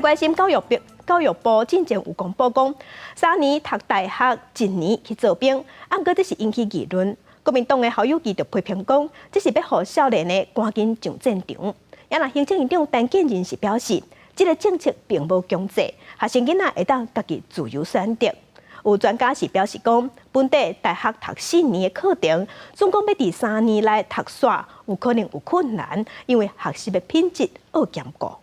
關心教育部，教育部進前有公布講，3年讀大學，一年去做兵，毋過這是引起議論。國民黨的侯友宜就批評講，這是欲予少年的趕緊上戰場。啊若行政院長陳建仁是表示，這个政策並無強制，學生囡仔會當家己自由選擇。有專家是表示講，本地大學讀四年的課程，總講欲佇3年內讀煞，有可能有困難，因為學習的品質愛兼顧。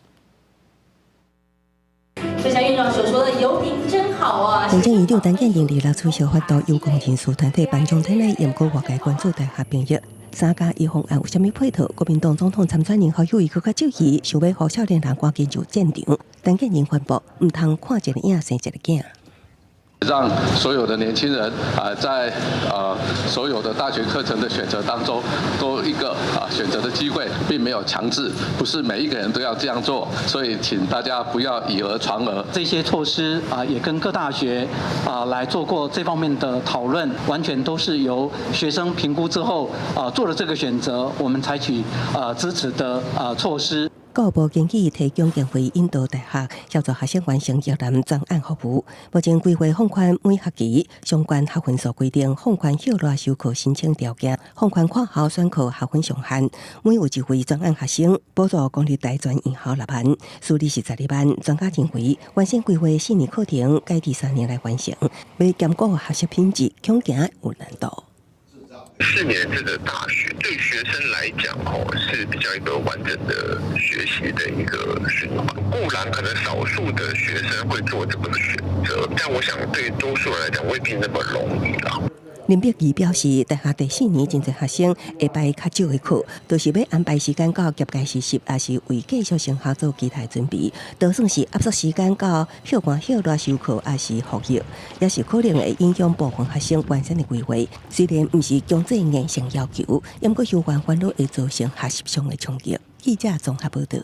就像院長所說的，有您真好啊！行政院長陳建仁二六出席法度有功人士團體頒獎典禮，毋過外界關注大學畢業3加1方案有啥物配套？國民黨總統參選人侯友宜閣較質疑，想欲予少年人趕緊上戰場。陳建仁反駁，毋通看一个影生一个囝。讓所有的年輕人啊，在所有的大學課程的選擇當中，多一個選擇的機會，並沒有強制，不是每一個人都要這樣做，所以請大家不要以訛傳訛。這些措施啊，也跟各大學啊來做過這方面的討論，完全都是由學生評估之後啊做了這個選擇，我們採取支持的措施。教育部根據提供經費引導大學協助學生完成閱覽專案服務。目前規劃放寬每學期相關學分數規定，放寬校內修課申請條件，放寬跨校選課學分上限。每有一位專案學生補助公立大專院校6萬，私立是12萬。專家認為，原先規劃四年課程，改佇3年來完成，欲兼顧學習品質，恐驚有難度。4年制的大學對學生來講，吼是比較一個完整的學習的一個循環。固然可能少數的學生會做這個選擇，但我想對多數人來講未必那麼容易啦。林碧儀表示，大學第四年真濟學生會排較少的課，就是欲安排時間到業界實習，抑是為繼續升學做其他準備。就算是壓縮時間到歇寒歇熱修課，抑是復課，也是可能會影響部分學生完善的規劃。雖然毋是強制硬性要求，毋過修還煩惱會造成學習上的衝擊。記者綜合報道。